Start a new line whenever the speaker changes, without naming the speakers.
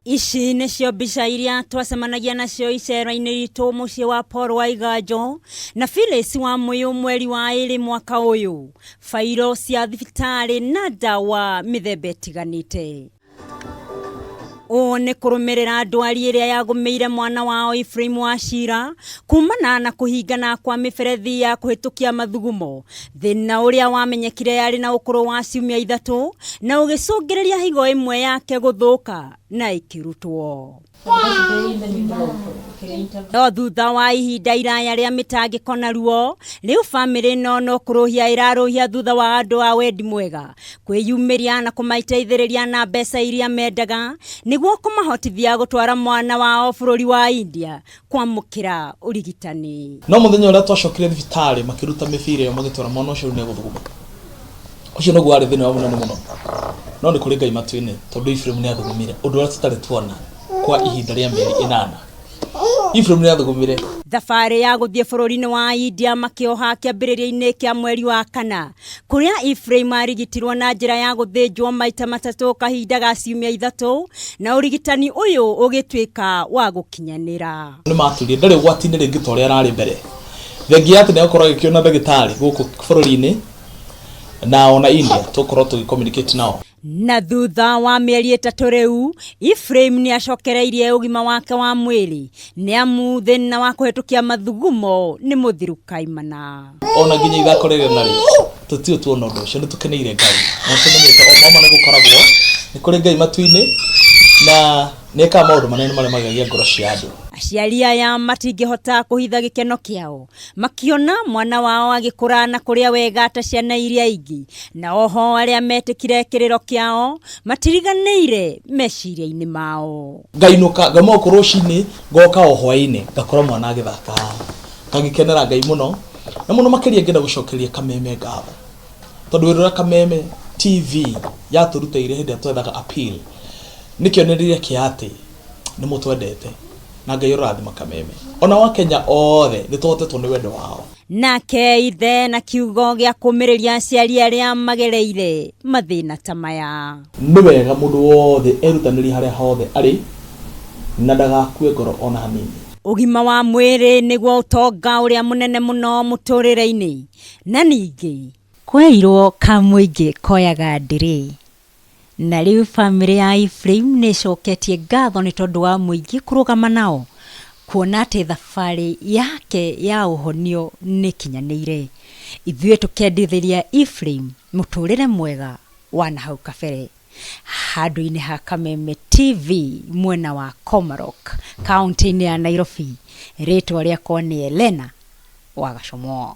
Ici nĩcio mbica iria twacemanagia nacio icera-inĩ ritũ mũciĩ wa Paul Waiganjo na Phyllis Wamũyũ mweri wa ĩrĩ mwaka ũyũ. Bairo cia thibitarĩ na ndawa mĩthemba ĩtiganĩte. Ũũ nĩ kũrũmĩrĩra ndwari ĩrĩa yagũmĩire mwana wao Ephraim Wachira kumana na kũhingana kwa mĩberethi ya kũhĩtũkia mathugumo, thĩna ũrĩa wamenyekire arĩ na ũkũrũ wa ciumia 3 na ũgĩcũngĩrĩria higo ĩmwe yake gũthũka na ĩkĩrutwo. No thutha wa ihinda iraya rĩa mĩtangĩko na ruo, rĩu bamĩrĩ ĩno no kũrũhia ĩrarũhia thutha wa andũ a wendi mwega kwĩyumĩria na kũmateithĩrĩria na mbeca iria mendaga nĩguo kũmahotithia gũtwara mwana wao bũrũri wa India kwamũkĩra ũrigitani.
No mũthenya ũrĩa twacokire thibitarĩ makĩruta mĩbira ĩyo magĩtwara mwana ũcio rĩu nĩegũthuguma. Ũcio nĩguo warĩ thĩna ũrĩa mũnene mũno. No nĩ kũrĩ Ngai matu-inĩ tondũ Ephraim nĩ athugumire ũndũ ũrĩa tũtarĩ tuona kwa ihinda rĩa mĩeri ĩnana. Ephraim nĩ athugumire.
Thabarĩ ya gũthiĩ bũrũri-inĩ wa India makĩoha kĩambĩrĩria-inĩ kĩa mweri wa kana, kũrĩa Ephraim arigitirwo na njĩra ya gũthĩnjwo maita matatũ kahinda ga ciumia 3, na ũrigitani ũyũ ũgĩtuĩka wa gũkinyanĩra.
Nĩ matũrie ndarĩ ũgwati-inĩ rĩngĩ ta ũrĩa ararĩ mbere. Thengia ya atĩ nĩ egũkorwo agĩkĩona ndagĩtarĩ gũkũ bũrũri-inĩ na ona India tũgũkorwo tũgĩ communicate nao.
Na thutha wa mĩeri 3 rĩu, Ephraim nĩ acokereirie ũgima wake wa mwĩrĩ, nĩ amu thĩna wa kũhĩtũkia mathugumo nĩ mũthiru kaimana.
Ona nginya ithako rĩrĩa narĩo tũtiũ tuona ũndũ ũcio, nĩ tũkeneire Ngai na tũmenyete o mama nĩ gũkoragwo nĩ kũrĩ Ngai matu-inĩ na nĩ ekaga maũndũ manene marĩa magegagia ngoro cia andũ.
Aciari aya matingĩhota kũhitha gĩkeno kĩao makiona mwana wao agĩkũra na kũrĩa wega ta ciana iria ingĩ, na oho arĩa metĩkire kĩrĩro kĩao matiriganĩire meciria-inĩ mao.
Ngainũka ngauma gũkũ rũcinĩ ngoka o hwaĩ-inĩ ngakora mwana agĩthaka haha, ngagĩkenera Ngai mũno na mũno makĩria ngĩenda gũcokeria Kameme ngatho tondũ wĩra ũrĩa Kameme TV yatũrutĩire hĩndĩ ĩrĩa twethaga appeal nĩ kĩonereria kĩa atĩ nĩ mũtwendete na Ngai ũrorathima Kameme ona wa Kenya othe nĩ tũhotetwo nĩ wendo wao.
Nake ithe na kiugo gĩa kũmĩrĩria aciari arĩa magereire mathĩna ta maya.
Nĩ wega mũndũ wothe erutanĩrie harĩa hothe arĩ na ndagakue ngoro ona hanini.
Ũgima wa mwĩrĩ nĩguo ũtonga ũrĩa mũnene mũno mũtũrĩre-inĩ, na ningĩ kwerirwo ka mũingĩ koyaga ndĩrĩ. Na rĩu bamĩrĩ ya Ephraim nĩ ĩcoketie ngatho nĩ tondũ wa mũingĩ kũrũgama nao kuona atĩ thabarĩ yake ya ũhonio nĩ ĩkinyanĩire. Ithuĩ tũkendithĩria Ephraim mũtũrĩre mwega wa na hau kabere. Handũ-inĩ ha Kameme TV mwena wa Komarok, kaũntĩ-inĩ ya Nairobi, rĩtwa rĩakwa nĩ Elena wa Gacũmwo.